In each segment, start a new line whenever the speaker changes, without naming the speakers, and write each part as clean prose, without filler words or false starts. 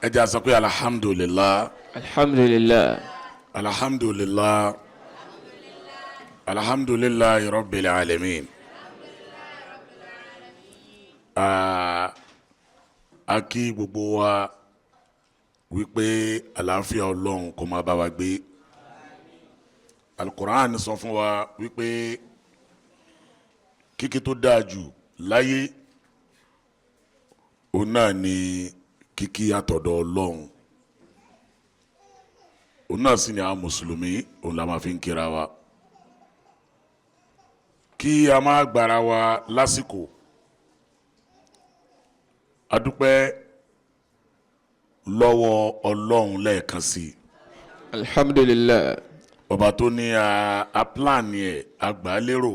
Ẹ jẹ́ a sọ pé alhamdulillah.
Alhamdulillah.
Alhamdulillah, alhamdulillah rabbil alamin. A kí gbogbo wa wípé àlàáfíà Ọlọ́run kó máa bá wa gbé. Alukur'an sọ fún wa wípé kíkí tó dáa jù láyé, òun náà ni kíkí àtọ̀dọ̀ Ọlọ́run. Òun náà sì ni àwọn mùsùlùmí, òun la máa fi ń kíra wa. Kí a máa gbára wa lásìkò, a dúpẹ́ lọ́wọ́ Ọlọ́run lẹ́ẹ̀kan sí i.
Alhamdulillah.
Ọba tó ní a plan ẹ̀, a gbà á lérò,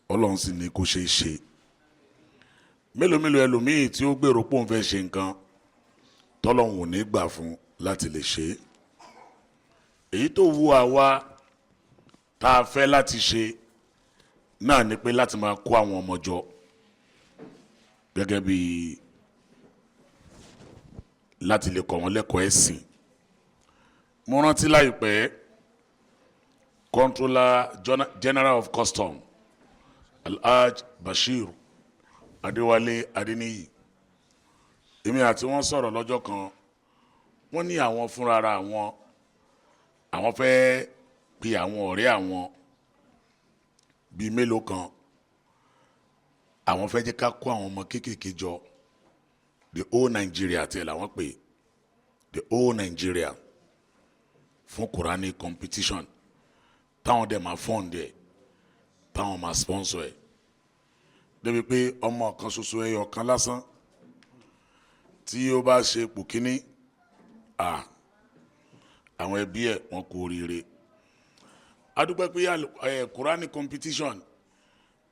Ọlọ́run sì ní kó ṣeé ṣe. Mélòó mélòó ẹlòmíì tí ó gbèrò pòun fẹ́ ṣe nǹkan, tọ́lọ́run ò ní gbà fún láti lè ṣe é. Èyí tó wù àwa tá a fẹ́ láti ṣe náà ni pé láti máa kó àwọn ọmọ jọ gẹ́gẹ́ bí láti lè kọ́ wọn lẹ́kọ̀ọ́ ẹ̀sìn. Mo rántí láìpẹ́, Controller General of Custom, Alhaj Bashir Adéwálé Adéníyì, èmi àti wọn sọ̀rọ̀ lọ́jọ́ kan. Wọ́n ní àwọn fúnra àwọn, àwọn fẹ́ pe àwọn ọ̀rẹ́ àwọn bíi mélòó kan, àwọn fẹ́ jẹ́ ká kó àwọn ọmọ kéékèèké jọ, the whole Nigeria tiẹ̀ làwọn pè, the whole Nigeria, fún Quranic competition, táwọn dẹ̀ máa fund ẹ̀, táwọn máa sponsor ẹ̀, débi pé ọmọ kan ṣoṣo, ẹyọ kan lásán, tí ó bá ṣe ipò kíní, àwọn ẹbí ẹ̀, wọ́n kú oríire. A dúpẹ́ pé Quranic competition,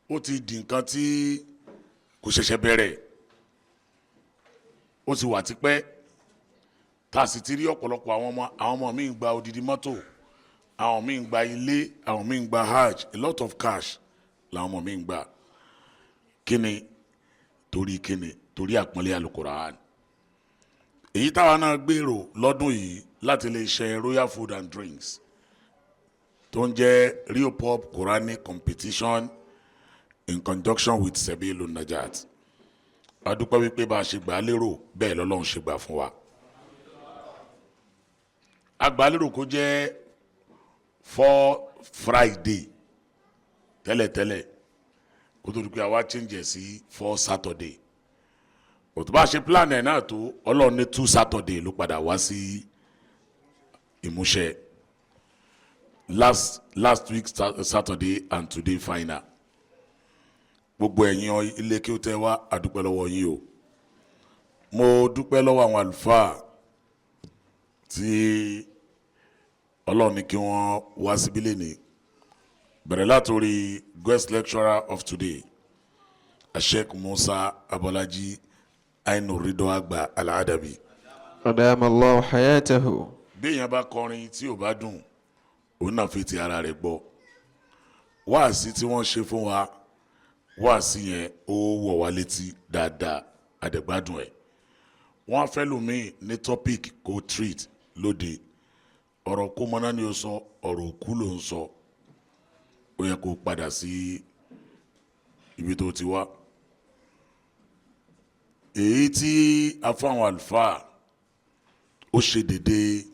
ó ti di nǹkan tí kò ṣẹ̀ṣẹ̀ bẹ̀rẹ̀, ó ti wà tipẹ́, tá a sì ti rí ọ̀pọ̀lọpọ̀ àwọn ọmọ. Àwọn ọmọ míì ń gba odidi mọ́tò, àwọn míì ń gba ilé, àwọn míì ń gba hajj, a lot of cash làwọn ọmọ míì ń gbà. Kíni torí? Kíni torí? Àpọ́nlé Alukoran. Èyí táwa náà gbèrò lọ́dún yìí láti lè ṣe Royal Food and Drinks, tó ń jẹ́ Rio Pop Quranic Competition in conjunction with Sebilu Najat, a dúpẹ́ wípé bá a ṣe gbà á lérò, bẹ́ẹ̀ lọ́lọ́run ṣe gbà fún wa. A gbà á lérò kó jẹ́ 4 Friday tẹ́lẹ̀tẹ́lẹ̀, kó tó di pé àwa change ẹ̀ sí 4 Saturday. Òtún bá ṣe plan ẹ̀ náà tó, Ọlọ́run ní 2 Saturday ló padà wá sí ìmúṣẹ, last last week Saturday and today final. Gbogbo ẹ̀yin ilé kí ó tẹ́ wá, a dúpẹ́ lọ́wọ́ yín o. Mo dúpẹ́ lọ́wọ́ àwọn àlùfáà tí Ọlọ́run ní kí wọ́n wá síbí lẹ́ni, bẹ̀rẹ̀ látòrí guest lecturer of today, Sheikh Musa Abọ́lájí Ainu Rido Agba Al-Adabi.
أدام الله حياته.
Bí èèyàn bá kọrin tí ò bá dùn, òun náà fi ti ara rẹ̀ gbọ́. Wáàsí tí wọ́n ṣe fún wa, wáàsí yẹn, ó wọ̀ wá létí dáadáa, àdẹ̀gbádùn ẹ̀. Wọ́n á fẹ́ lómi ní topic kó treat lóde. Ọ̀rọ̀ kó mọ́ná ni ó sọ, ọ̀rọ̀ òkú ló ń sọ. Ó yẹ kó padà sí ibi tó ti wá. Èyí tí a fún àwọn àlùfáà, ó ṣe dédé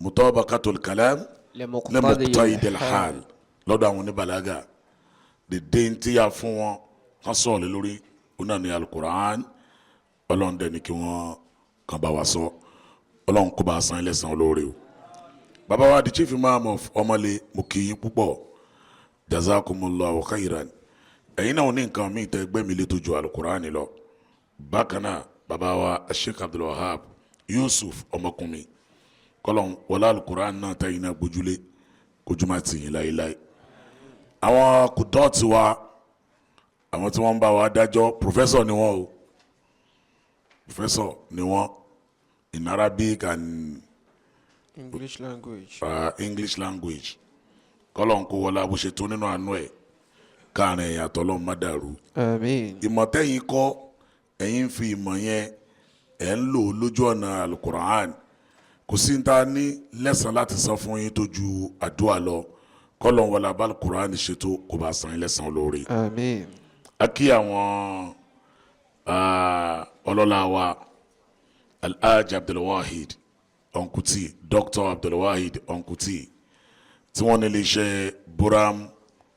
mutabaqatul kalam لمقتضى الحال lọ́dọ̀ àwọn oníbàlágà. Dédé tí a fún wọn kán sọ̀rọ̀ lé lórí, ó náà ní Alukur'an. Ọlọ́run dẹ̀ ní kí wọ́n kàn bá wa sọ. Ọlọ́run kó bá a san ẹlẹ́sàn olóore o. Bàbá wa, the Chief Imam of Ọmọlé, mo kì í púpọ̀. Jazakumullahu khairan. Ẹ̀yin náà ní nǹkan míì tẹ́ gbẹ́mi lé tó ju Alukur'an lọ. Bákan náà, bàbá wa Sheikh Abdulwahab Yusuf ọmọkùnrin, kọlọ́n wọlé Alukur'an náà tẹ́yìn náà gbójúlé, kójú má tì yín láéláé. Àwọn kùdọ́ọ̀tì wa, àwọn tí wọ́n ń bá wa dájọ́, professor ni wọ́n o, professor ni wọ́n in Arabic and
English language.
English language. Kọ́lọ́n kó wọlé bó ṣe tó nínú àánú ẹ̀, káàrin ẹ̀yà tọ́lọ́run má dàrú.
آمين.
Ìmọ̀ tẹ́yìn kọ́, ẹ̀yin ń fi ìmọ̀ yẹn, Ẹ̀ ń lò lójú ọ̀nà alukur'an. Kò sí ní ta ní lẹ́sàn láti san fún yín tó ju àdúrà lọ. Kọ́lọ̀ wọlé abalukur'an ṣètò kó bá san yín lẹ́sàn olóore.
Àmín.
A kí àwọn ọlọ́lá wa, Alhaji Abdulwahid Ọ̀nkùtì, Dr. Abdulwahid Ọ̀nkùtì, tí wọ́n ní iléeṣẹ́ Buram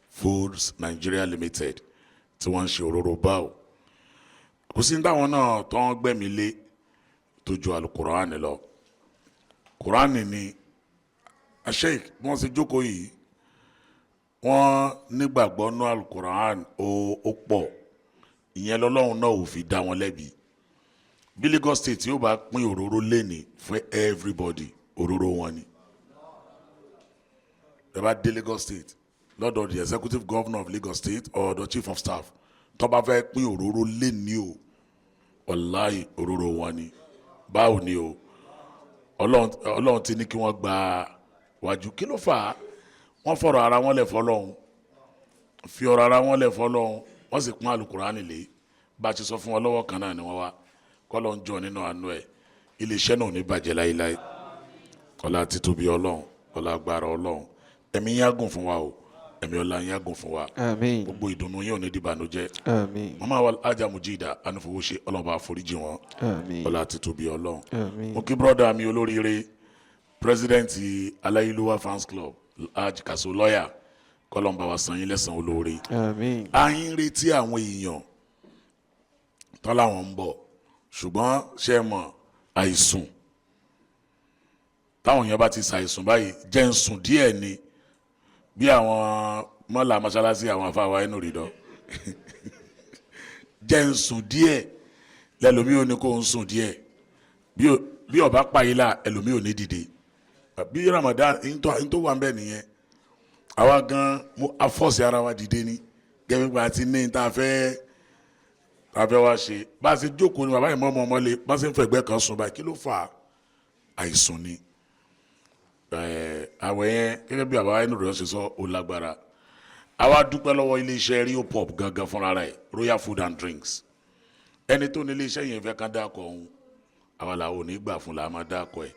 Foods Nigeria Limited, tí wọ́n ń ṣe òróró báwò. Kò sí ní táwọn náà tó ń gbẹ̀mí lé tó ju alukur'an lọ. Kur'an ni asheik bí wọ́n ṣe jókòó yìí, wọ́n nígbàgbọ́ nú alukur'an ó pọ̀. Ìyẹn lọ́lọ́run náà ò fi dá wọn lẹ́bi. Bí Lagos State yóò bá pín òróró lẹ́ni fún everybody, òróró wọn ni. Ẹ bá dé Lagos State, lọ́dọ̀ the executive governor of Lagos State or the chief of staff, tó bá fẹ́ pín òróró lẹ́ni o, wàláhì, òróró wọn ni. Báwo ni o? Ọlọ́run ti ní kí wọ́n gba wájú. Kí ló fà á? Wọ́n fọ̀rọ̀ ara wọn lẹ̀ fọlọ́run, fi ọ̀rọ̀ ara wọn lẹ̀ fọlọ́run, wọ́n sì pọ́n alukurani lé. Bá a ti sọ fún wọn lọ́wọ́ kan náà ni wọ́n wá. Kọ́lọ́ ń jọ nínú àánú ẹ̀, iléeṣẹ́ náà ò ní bàjẹ́ láéláé. Ọlá títóbi Ọlọ́run, ọlá agbára Ọlọ́run, ẹ̀mí yín á gùn fún wa o, ẹ̀mí ọlá yín á gùn fún wa.
Àmín.
Gbogbo ìdùnnú yín ò ní dìbànújẹ́.
Àmín.
Màmá wa Alhaja Mujida Anufowóṣe, Ọlọ́run bá foríjì wọn.
Àmín.
Ọlá títóbi Ọlọ́run.
Àmín.
Mo kí brọ́dà mi olóríire, president Aláyélúwà fans club, Alhaji Kaso lọ́yà, kọ́lọ́n bá wa san yín lẹ́san olóore.
Àmín.
A ń retí àwọn èèyàn tán láwọn ń bọ̀, ṣùgbọ́n ṣe é mọ̀, àìsùn táwọn èèyàn bá ti ṣàìsùn báyìí, jẹ́ ń sùn díẹ̀ ni, bí àwọn mọ́là mọ́ṣáláṣí, àwọn afáwa inú rìndọ́, jẹ́ ń sùn díẹ̀ lẹ́lòmíì ò ní kó ń sùn díẹ̀. Bí ọba pàyílà, ẹlòmíì ò ní dìde. Bí Ramadan ntọ́ wà ń bẹ̀ nìyẹn. Àwa gan mo afọ́sí ara wa dìde ni, gẹ́gẹ́ bí a ti ní tá a fẹ́ wá ṣe. Bá a ṣe jókòó ni bàbá yìí mọ́ ọmọ ọmọlé bá a ṣe ń fẹ̀gbẹ́ kan sùn báyìí. Kí ló fà á? Àìsùn ni. Àwẹ̀ yẹn, gẹ́gẹ́ bí bàbá inú rẹ̀ ṣe sọ, ó lágbára. Àwa dúpẹ́ lọ́wọ́ iléeṣẹ́ Rio Pop gangan fúnra rẹ̀, Royal Food and Drinks. Ẹni tó ní iléeṣẹ́ yẹn fẹ́ ká dákọ̀ ọ̀hún, àwa làwọn ò ní gbà fún la máa dákọ̀ ẹ̀,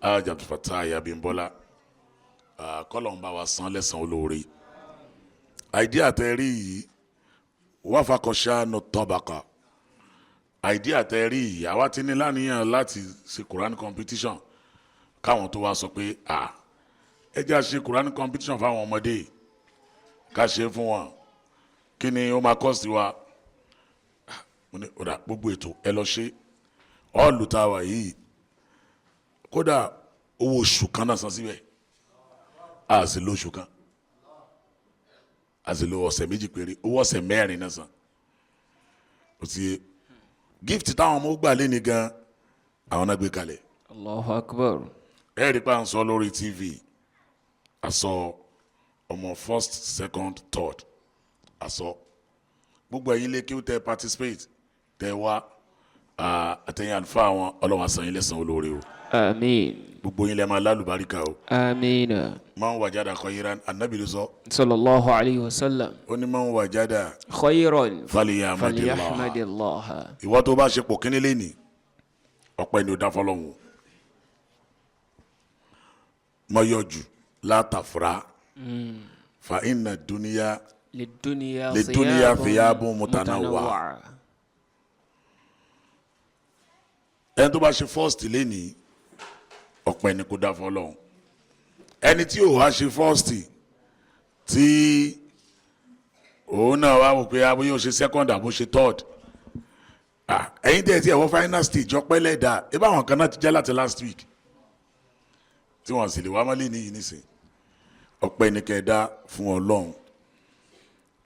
Alhaji Abdulfatai Abimbola. Kọ́lọ̀ ń bá wa san lẹ́san olóore. Idea tẹ́ rí yìí, wáfàkọ̀ṣánu tọ́bàkà, idea tẹ́ rí yìí, àwa ti ní láníyàn láti ṣe Quran competition. Káwọn tó wá sọ pé à ẹ jẹ́ à ṣe Quran competition fáwọn ọmọdé, ká ṣe é fún wọn, kí ni ó máa cost wa? Mo ní ọ̀dà, gbogbo ètò ẹ lọ ṣe ọ́ọ̀lù tá a wà yìí. Kódà owó oṣù kan náà san síbẹ̀, a sì lóṣù kan, a sì lo ọ̀sẹ̀ 2 péré, owó ọ̀sẹ̀ 4 náà san. Ó ti gift táwọn ọmọ gbà lé ní gan, àwọn náà gbé kalẹ̀.
Allahu Akbar.
Ẹ rí pa ń sọ lórí TV, àsọ ọmọ first, second, third, àsọ gbogbo ẹ̀yin lé kí ó tẹ participate, tẹ wá àtẹ̀yìn àlùfáà wọn, Ọlọ́run á san yín lẹ́san olóore o.
Àmín.
Gbogbo yín lẹ́ máa lálùbáríkà o.
Àmín.
Man wajada khayran, anabi ló sọ.
Sallallahu alayhi wa sallam.
Ó ní man wajada
khayran
falyahmadillah.
Falyahmadillah.
Ìwọ tó bá ṣe pò kíní lẹ́nìí, ọpẹ́ ni ó dá fọlọ́hún mọ́yọ́jù látàfúrá fa inna dunya
lidunya
lidunya thiyabun mutanawwa. Ẹni tó bá ṣe first lẹ́nìí, ọpẹ́ ni kó dá fọlọ́hún. Ẹni tí ò wá ṣe first, tí òun náà wá wò pé abóyá ó ṣe second àbó ṣe third, ẹ̀yin tẹ̀ tí ẹ̀ wọ́n final stage, ọpẹ́ lẹ́dà. Ẹ bá àwọn kan náà ti jẹ́ láti last week tí wọ́n sì lè wá mọ́lẹ̀ níyì nísìn, ọpẹ́ ni kẹ́ ẹ dá fún Ọlọ́run.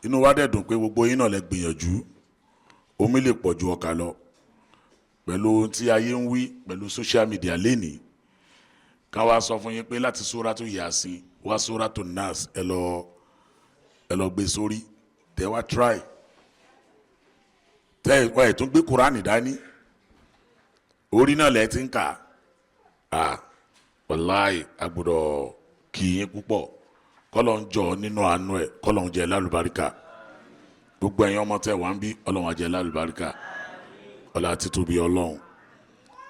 Inú wa dẹ̀ dùn pé gbogbo yín náà lẹ gbìyànjú. Omi lè pọ̀ ju ọkà lọ pẹ̀lú ohun tí ayé ń wí pẹ̀lú social media lénìí. Ká wá sọ fún yín pé láti Suratu Yasin wá Suratu Nas, ẹ lọ gbé sórí, tẹ wá try, tẹ ẹ tún gbé Kúránì dání, orí náà lẹ ti ń kà á. Wàláì, agbọ́dọ̀ kì í yín púpọ̀. Kọ́lọ̀ ń jọ nínú àánú ẹ̀, kọ́lọ̀ ń jẹ́ lálùbáríkà. Gbogbo ẹ̀yin ọmọ tẹ wá ń bí, Ọlọ́run á jẹ́ lálùbáríkà. Ọlá títóbi Ọlọ́run.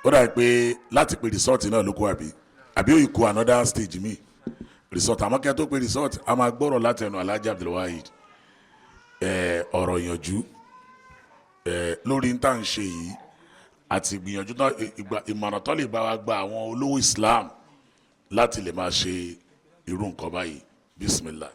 Ó dàbí pé láti pe result náà ló kó, àbí ó yìí kó another stage mi result. Àmọ́ kẹ́ tó pe result, a máa gbọ́rọ̀ láti ẹnu Alhaji Abdulwahid, ọ̀rọ̀ ìyànjú lórí tá à ń ṣe yìí àti ìgbìyànjú náà, ìmọ̀ràn tó lè bá wa gba àwọn olówó Islam láti lè máa ṣe irú nǹkan báyìí. Bismillah.